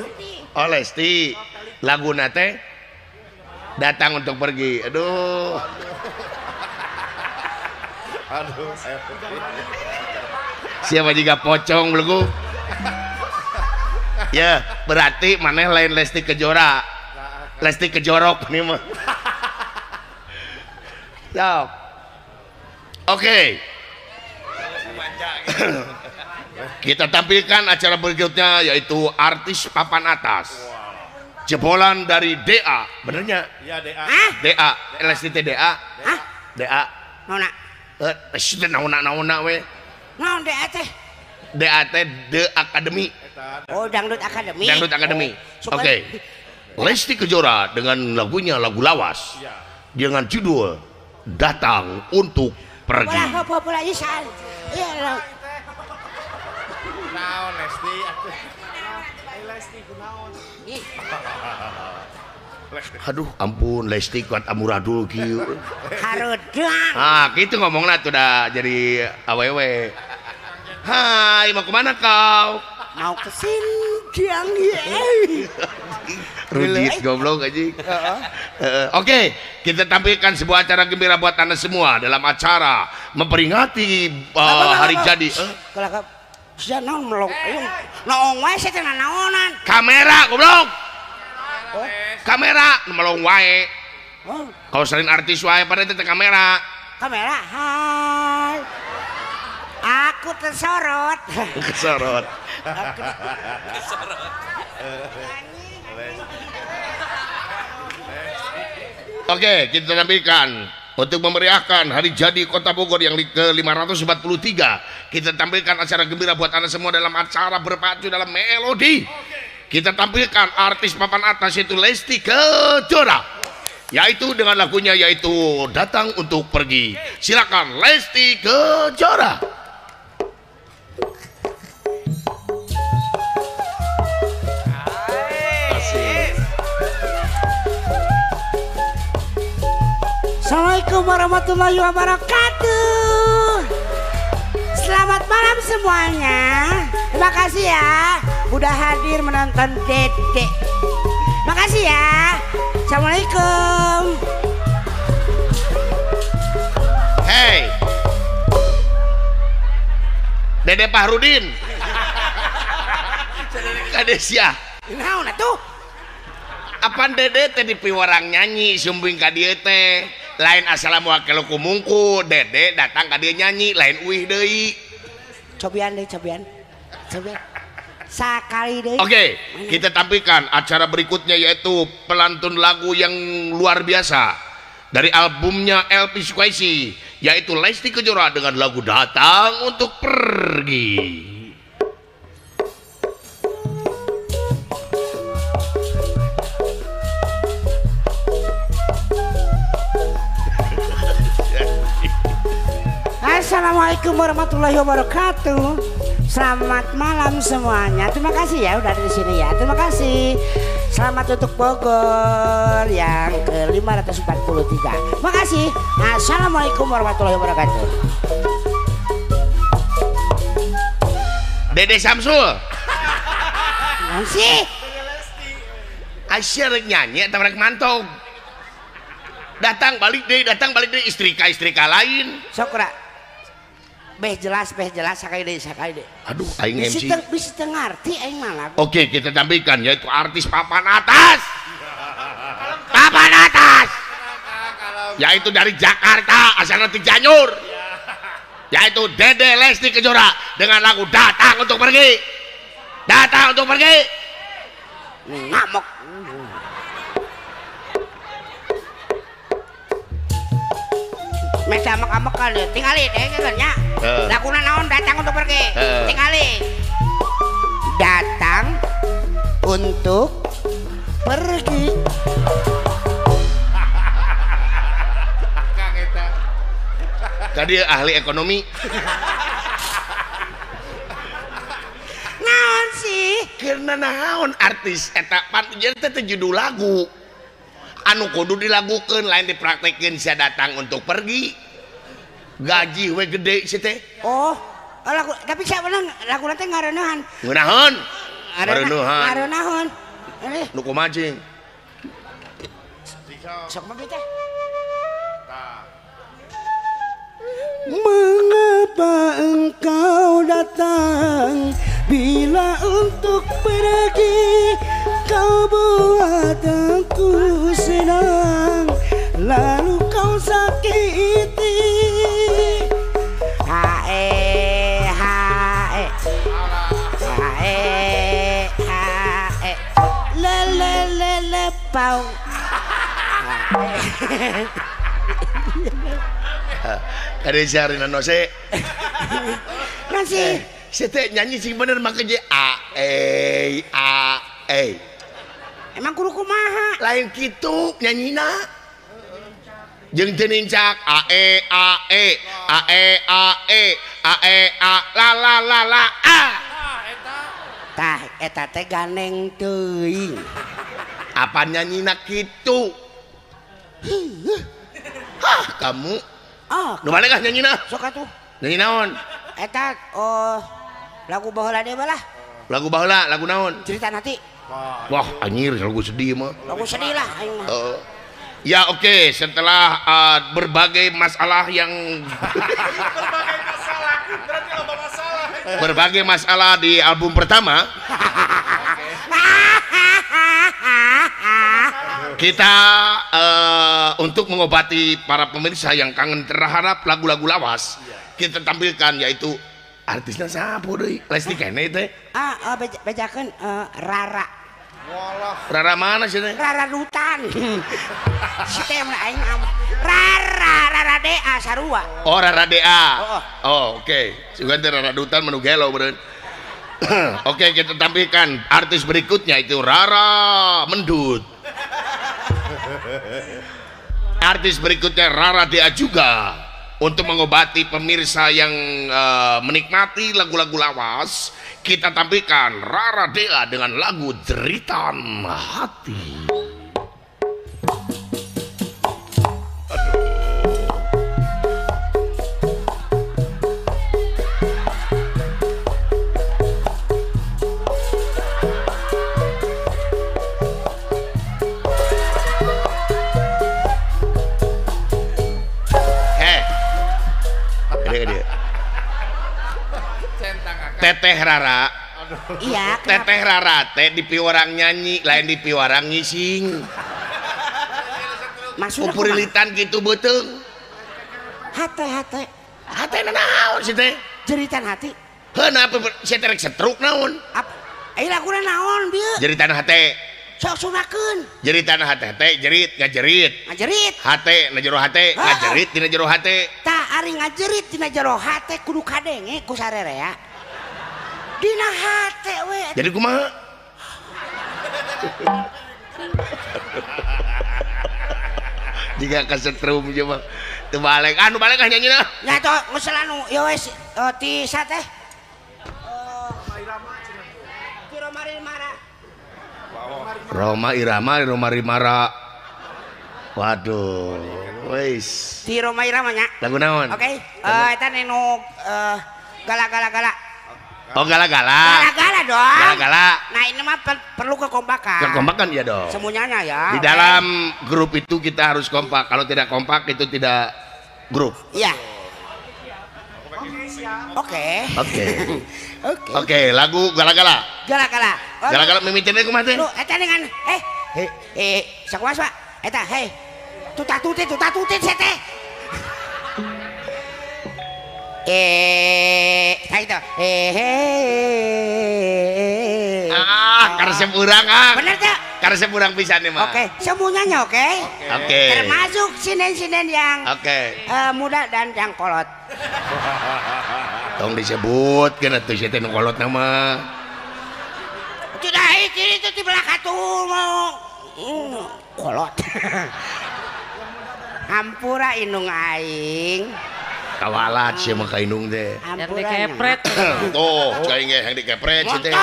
[SPEAKER 1] Oh Lesti. Laguna teh datang untuk pergi. Aduh.
[SPEAKER 3] Aduh.
[SPEAKER 1] Siapa juga pocong belegu. Ya, berarti maneh lain Lesti Kejora. Lesti Kejorok nih mah. Sok. Oke. Kita tampilkan acara berikutnya yaitu artis papan atas. Jebolan dari DA, benernya?
[SPEAKER 3] Iya, DA.
[SPEAKER 2] Hah?
[SPEAKER 1] DA, LST DA.
[SPEAKER 2] Hah?
[SPEAKER 1] DA.
[SPEAKER 2] Naona?
[SPEAKER 1] Eh, naona-naona we.
[SPEAKER 2] Naon DA teh?
[SPEAKER 1] DA teh The Academy.
[SPEAKER 2] Oh, Dangdut Academy.
[SPEAKER 1] Dangdut Academy.
[SPEAKER 2] Oh,
[SPEAKER 1] oke. Lesti Kejora dengan lagunya lagu lawas.
[SPEAKER 3] Ya.
[SPEAKER 1] Dengan judul Datang Untuk Pergi.
[SPEAKER 2] Bola bola isan. Iya.
[SPEAKER 3] Naon Lesti atuh.
[SPEAKER 5] Lesti kunaon.
[SPEAKER 1] Aduh, ampun Lesti kuat amuradul kieu.
[SPEAKER 2] Hareudang.
[SPEAKER 1] Ah, gitu ngomongna tuh dah jadi awewe. Hai, mau kemana kau?
[SPEAKER 2] Mau ke Sindang ya.
[SPEAKER 1] Rujit goblok aja. Oke, kita tampilkan sebuah acara gembira buat Anda semua dalam acara memperingati hari jadi. Kamera goblok. Kamera melong wae. Kalau sering artis wae pada itu kamera.
[SPEAKER 2] Kamera, hai. Aku tersorot.
[SPEAKER 1] Kesorot.
[SPEAKER 4] Kesorot.
[SPEAKER 1] Oke, kita tampilkan untuk memeriahkan hari jadi Kota Bogor yang ke-543. Kita tampilkan acara gembira buat Anda semua dalam acara berpacu dalam melodi. Kita tampilkan artis papan atas yaitu Lesti Kejora, yaitu dengan lagunya yaitu Datang Untuk Pergi. Silakan Lesti Kejora.
[SPEAKER 2] Assalamualaikum warahmatullahi wabarakatuh. Selamat malam semuanya. Terima kasih ya udah hadir menonton Dede. Makasih ya. Assalamualaikum.
[SPEAKER 1] Hey, Dede Pahrudin. Kadesia.
[SPEAKER 2] Naon atuh?
[SPEAKER 1] Apaan Dede teh dipiwarang nyanyi sumbing ka dieu teh. Lain assalamualaikum mungku, Dede datang ka dieu nyanyi lain uih deui.
[SPEAKER 2] Cobian deui, cobian. Cobian. Sakali deui.
[SPEAKER 1] Oke, kita tampilkan acara berikutnya yaitu pelantun lagu yang luar biasa dari albumnya LP Sukaisi, yaitu Lesti Kejora dengan lagu Datang Untuk Pergi.
[SPEAKER 2] Assalamualaikum warahmatullahi wabarakatuh. Selamat malam semuanya. Terima kasih ya udah di sini ya. Terima kasih. Selamat untuk Bogor yang ke-543. Makasih. Assalamualaikum warahmatullahi wabarakatuh.
[SPEAKER 1] Dede Samsul.
[SPEAKER 2] Sih.
[SPEAKER 1] Aisyah rek nyanyi atau rek mantog. Datang balik deh, datang balik deh istrika-istrika lain.
[SPEAKER 2] Sok ora. Beh jelas sakali deui, sakali deui.
[SPEAKER 1] Aduh, aing MC.
[SPEAKER 2] Bisa teu ngarti aing mah.
[SPEAKER 1] Oke, kita tampilkan yaitu artis papan atas. Papan atas. Yaitu dari Jakarta, asalnya di Cianjur. Yaitu Dede Lesti Kejora dengan lagu Datang Untuk Pergi. Datang Untuk Pergi.
[SPEAKER 2] Ngamuk. Mesa amek-amekan deh, tinggalin deh kan nya. Laguna naon datang untuk pergi. Tingali. Datang untuk pergi.
[SPEAKER 3] Akang eta.
[SPEAKER 1] Tadi ahli ekonomi.
[SPEAKER 2] Naon sih?
[SPEAKER 1] Karena naon artis eta pan jadi teh judul lagu. Anu kudu dilagukeun lain dipraktekeun sia datang untuk pergi. Gaji we gede si teh.
[SPEAKER 2] Oh, lagu tapi sia bener lagu teh ngareuneuhan.
[SPEAKER 1] Ngeunaheun. Ngareuneuhan.
[SPEAKER 2] Ngareuneuhan.
[SPEAKER 1] Nu kumaha cing?
[SPEAKER 2] Sok mah teh. Mengapa engkau datang bila untuk pergi kau buat aku senang lalu kau sakiti. Hae hae hae hae le le le le pau.
[SPEAKER 1] Kade siarina nose.
[SPEAKER 2] Nasi.
[SPEAKER 1] Si teh nyanyi sing bener make je a e a e.
[SPEAKER 2] Emang kudu kumaha?
[SPEAKER 1] Lain kitu nyanyina. Jeung teu nincak a e a e a e a e a e a la la la la a.
[SPEAKER 2] Tah eta teh ganeng teuing.
[SPEAKER 1] Apa nyanyina kitu? Hah kamu.
[SPEAKER 2] Ah,
[SPEAKER 1] nu balik ah nyanyina?
[SPEAKER 2] Sok atuh.
[SPEAKER 1] Nyanyi naon?
[SPEAKER 2] Eta oh lagu baheula deui lah.
[SPEAKER 1] Lagu baheula, lagu naon?
[SPEAKER 2] Cerita nanti.
[SPEAKER 1] Wah, anjir lagu sedih mah.
[SPEAKER 2] Lagu sedih lah aing mah.
[SPEAKER 1] Ya oke, setelah berbagai masalah yang
[SPEAKER 5] berbagai masalah, berarti loba masalah.
[SPEAKER 1] Berbagai masalah di album pertama. Kita untuk mengobati para pemirsa yang kangen terhadap lagu-lagu lawas, kita tampilkan yaitu artisnya siapa deui? Lesti kene teh.
[SPEAKER 2] Ah, bejakeun Rara.
[SPEAKER 1] Rara mana sih teh?
[SPEAKER 2] Rara Dutan. Si teh mun aing Rara, Rara DA sarua.
[SPEAKER 1] Oh, Rara DA. Oh, oke. Sugan teh Rara Dutan menu gelo beureun. Oke, kita tampilkan artis berikutnya itu Rara Mendut. Artis berikutnya Rara DA juga untuk mengobati pemirsa yang menikmati lagu-lagu lawas, kita tampilkan Rara DA dengan lagu Jeritan Hati. Teteh Rara.
[SPEAKER 2] Iya,
[SPEAKER 1] Teteh Rara teh di piwarang nyanyi, lain di piwarang ngising.
[SPEAKER 2] Maksudna
[SPEAKER 1] purilitan gitu beuteung.
[SPEAKER 2] Hate hate.
[SPEAKER 1] Hate naon sih teh?
[SPEAKER 2] Jeritan hati.
[SPEAKER 1] Heuh napa si teh rek setruk naon?
[SPEAKER 2] Ai laguna naon bieu?
[SPEAKER 1] Jeritan hate.
[SPEAKER 2] Sok sunakeun.
[SPEAKER 1] Jeritan hate teh jerit ngajerit.
[SPEAKER 2] Ngajerit.
[SPEAKER 1] Hate na jero hate, ngajerit dina jero hate.
[SPEAKER 2] Tah ari ngajerit dina jero hate kudu kadenge ku sarerea. Dina hate we.
[SPEAKER 1] Jadi kumaha? Jika kesetrum coba. Teu balik. Anu balik ah nyanyina.
[SPEAKER 2] Nya atuh geus anu ieu we ti sa teh. Ti Roma Rimara.
[SPEAKER 1] Roma Irama, Roma Rimara. Waduh, wis.
[SPEAKER 2] Ti Roma Irama nya.
[SPEAKER 1] Lagu naon?
[SPEAKER 2] Oke, eta nu gala-gala-gala.
[SPEAKER 1] Oh gala-gala.
[SPEAKER 2] Gala-gala dong.
[SPEAKER 1] Gala-gala.
[SPEAKER 2] Nah ini mah perlu kekompakan.
[SPEAKER 1] Kekompakan ya dong.
[SPEAKER 2] Semuanya ya.
[SPEAKER 1] Di dalam grup itu kita harus kompak. Kalau tidak kompak itu tidak grup.
[SPEAKER 2] Iya. Oke.
[SPEAKER 1] Oke.
[SPEAKER 2] Oke.
[SPEAKER 1] Oke, lagu gala-gala.
[SPEAKER 2] Gala-gala.
[SPEAKER 1] Gala-gala mimitina kumaha teh?
[SPEAKER 2] Lu eta dengan sakumaha Pak? Eta hei. Tutatutit tutatutit saya teh. Itu.
[SPEAKER 1] Ah, karesep urang ah.
[SPEAKER 2] Bener tak?
[SPEAKER 1] Karesep urang pisan mah.
[SPEAKER 2] Oke, semuanya oke.
[SPEAKER 1] Oke.
[SPEAKER 2] Termasuk sinden-sinden yang
[SPEAKER 1] oke.
[SPEAKER 2] Muda dan yang kolot.
[SPEAKER 1] Tong disebutkeun atuh sia teh nu kolot nama.
[SPEAKER 2] Tidak itu di belakang tuh mau kolot. Hampura indung aing.
[SPEAKER 1] Kawalat sia mah ka indung teh.
[SPEAKER 6] Yang dikepret.
[SPEAKER 1] Tuh, cai ge yang dikepret sia teh.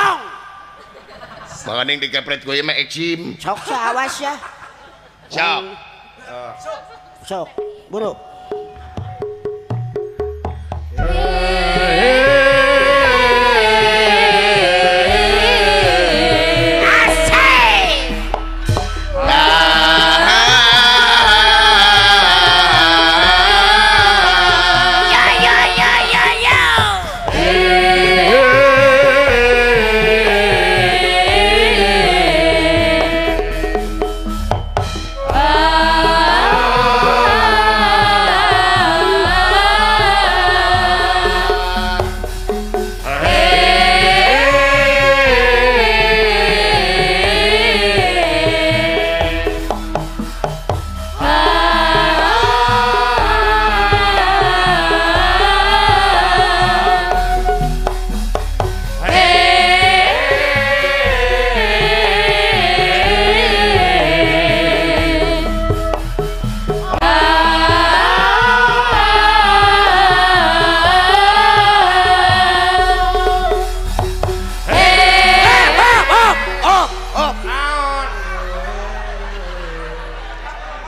[SPEAKER 1] Makaning dikepret ku ieu mah eksim.
[SPEAKER 2] Sok awas ya.
[SPEAKER 1] Sok.
[SPEAKER 2] Sok, buru.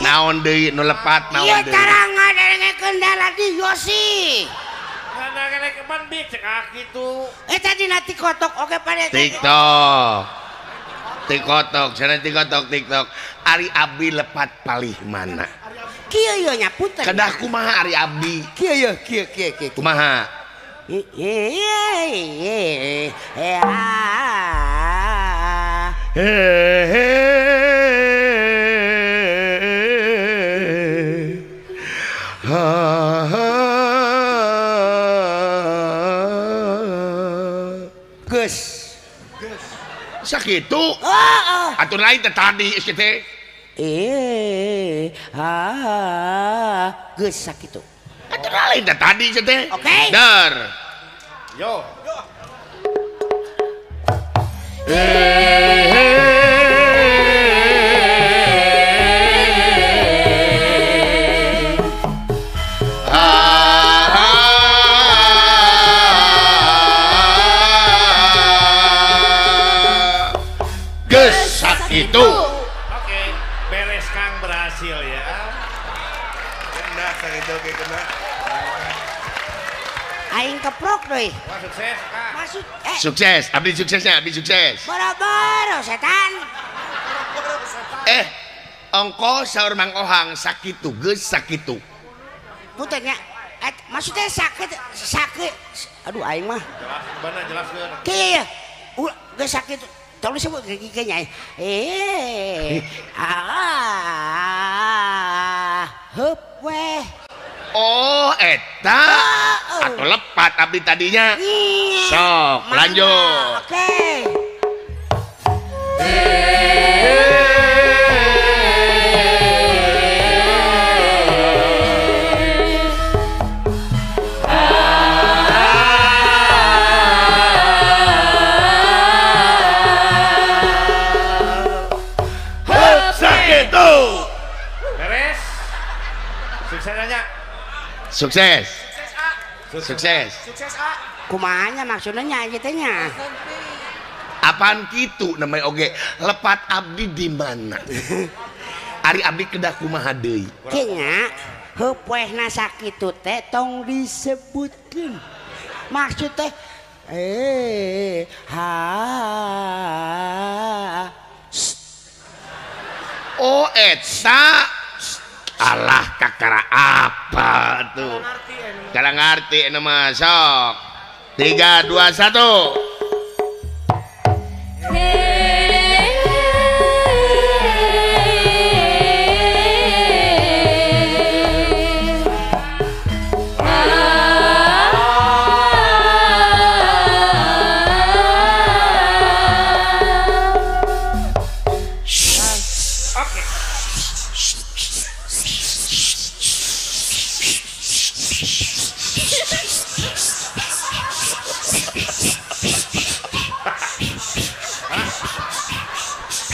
[SPEAKER 1] Naon deui nu lepat naon deui.
[SPEAKER 2] Ieu cara ngadengekeun radio sih.
[SPEAKER 4] Ngadengekeun bi cek kitu.
[SPEAKER 2] Eta dina TikTok oge pada
[SPEAKER 1] TikTok. TikTok, sana TikTok, TikTok. Ari abdi lepat palih mana?
[SPEAKER 2] Kieu ieu nya punten.
[SPEAKER 1] Kedah kumaha ari abdi?
[SPEAKER 2] Kieu ieu, kieu kieu kieu.
[SPEAKER 1] Kumaha?
[SPEAKER 2] Geus.
[SPEAKER 1] Sakitu? Atuh lain teh tadi geus teh.
[SPEAKER 2] Geus sakitu.
[SPEAKER 1] Atuh lain teh tadi geus teh.
[SPEAKER 2] Oke.
[SPEAKER 1] Der.
[SPEAKER 3] Yo.
[SPEAKER 1] Itu.
[SPEAKER 4] Oke, beres Kang, berhasil ya.
[SPEAKER 5] Kena sakitu oke kena.
[SPEAKER 2] Aing keprok deui.
[SPEAKER 4] Wah, sukses, Kang.
[SPEAKER 2] Masuk
[SPEAKER 1] Sukses, abdi suksesnya, abdi sukses.
[SPEAKER 2] Boro-boro setan.
[SPEAKER 1] Ongko saur Mang Ohang sakitu geus sakitu.
[SPEAKER 2] Punten nya. Maksudnya sakit sakit. Aduh aing mah.
[SPEAKER 4] Jelas, bener jelaskeun.
[SPEAKER 2] Kieu ya. Geus sakitu. Tolong sebut kayaknya. Hup weh.
[SPEAKER 1] Oh, eta. Atau lepat abdi tadinya. Sok, lanjut.
[SPEAKER 2] Oke.
[SPEAKER 1] Sukses. Sukses.
[SPEAKER 5] Sukses A.
[SPEAKER 2] Kumahanya maksudnya nya ieu teh nya.
[SPEAKER 1] Apaan kitu namanya oge lepat abdi di mana? Ari abdi kedah kumaha deui?
[SPEAKER 2] Kieu heupoehna sakitu teh tong disebutkeun. Maksud teh ha.
[SPEAKER 1] Oh eta. Alah kakara apa tuh? Kalau ngerti nama sok. 3, 2, 1.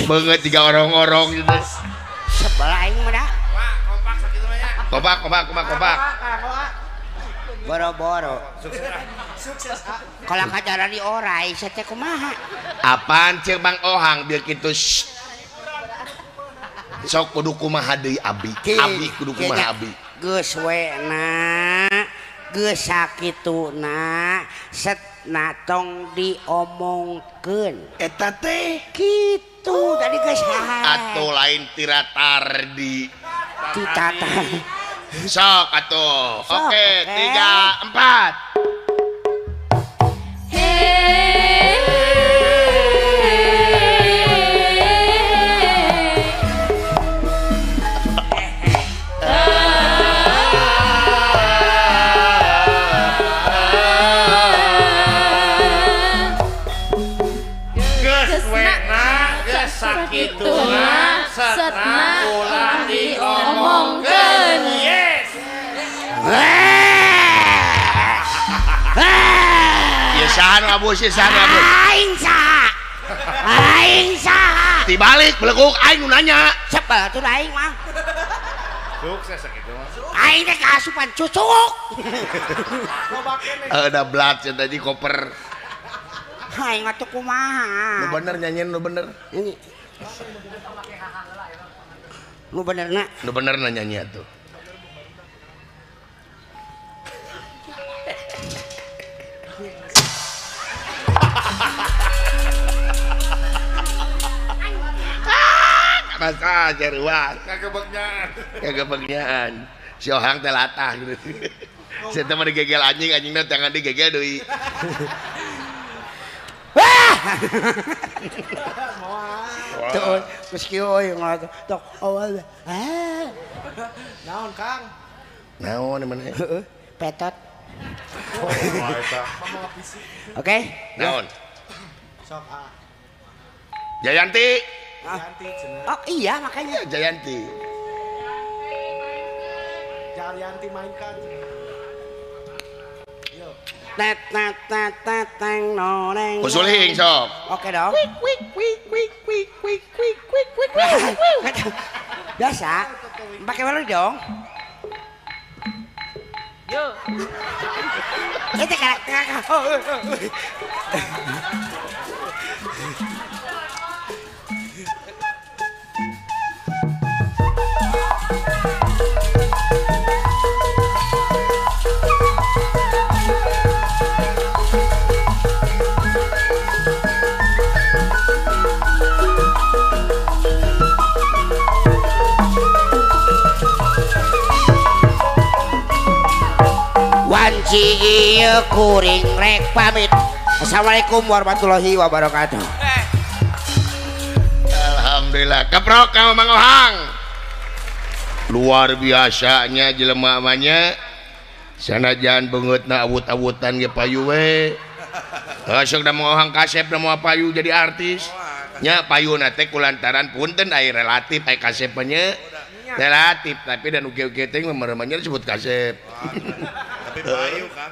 [SPEAKER 1] Beungeut tiga orong-orong gitu.
[SPEAKER 2] Sebelah aing mah da.
[SPEAKER 3] Wah, kompak sakitu mah nya.
[SPEAKER 1] Kompak kompak kompak kompak.
[SPEAKER 2] Boro-boro.
[SPEAKER 6] Sukses.
[SPEAKER 2] Kalau kajaran di orai saya teh kumaha?
[SPEAKER 1] Apaan cek Bang Ohang biar kitu. Sok kudu kumaha deui abi. Abi kudu kumaha abi.
[SPEAKER 2] Geus we na. Geus sakituna setna tong diomongkeun.
[SPEAKER 1] Eta teh
[SPEAKER 2] kitu tadi geus
[SPEAKER 1] atuh lain tiratardi.
[SPEAKER 2] Titata.
[SPEAKER 1] Sok atuh. Oke, 3 4.
[SPEAKER 3] Geus we na, geus sakituna, setna ulah diomongkeun. Yes.
[SPEAKER 1] Ya saha nu abus, ya saha nu abus.
[SPEAKER 2] Aing saha? Aing saha?
[SPEAKER 1] Dibalik beleguk aing nu nanya.
[SPEAKER 2] Sebel tuh aing mah.
[SPEAKER 3] Sukses sakitu mah.
[SPEAKER 2] Aing teh kaasupan cucuk.
[SPEAKER 1] Ada blat cenah tadi koper.
[SPEAKER 2] Aing mah tuh kumaha?
[SPEAKER 1] Nu bener nyanyian nu bener.
[SPEAKER 2] Nyanyi. Nu benerna.
[SPEAKER 1] Nu benerna nyanyi atuh. Masa jaruan
[SPEAKER 3] kagebegnyaan.
[SPEAKER 1] Kagebegnyaan. Si Ohang teh latah gitu. Saya teh mah digegel anjing, anjingna tangan digegel deui.
[SPEAKER 2] Wah. Tuh, geus kieu euy tok awal. Ah.
[SPEAKER 6] Naon, Kang?
[SPEAKER 1] Naon mana?
[SPEAKER 2] Heeh, petot. Oke.
[SPEAKER 1] Naon?
[SPEAKER 6] Sok ah.
[SPEAKER 1] Jayanti.
[SPEAKER 6] Jayanti cenah.
[SPEAKER 2] Oh iya makanya.
[SPEAKER 1] Jayanti.
[SPEAKER 6] Jayanti mainkan. Yo.
[SPEAKER 2] Tet tet tet tet teng no neng.
[SPEAKER 1] Kusuling sok.
[SPEAKER 2] Oke dong.
[SPEAKER 1] Wik wik wik wik wik wik wik wik wik wik.
[SPEAKER 2] Biasa. Pakai melodi dong.
[SPEAKER 4] Yo.
[SPEAKER 2] Itu karakter. Wanci ieu kuring rek pamit. Assalamualaikum warahmatullahi wabarakatuh.
[SPEAKER 1] Alhamdulillah. Keprok kamu Mang Ohang. Luar biasanya jelema mah nya. Sanajan beungeutna awut-awutan ge payu we. Sok da Mang Ohang kasep da moal payu jadi artis. Nya payuna teh kulantaran punten ai relatif ai kasep nya. Relatif tapi dan uge-uge teh meremanya disebut kasep.
[SPEAKER 5] Tapi payu Kang.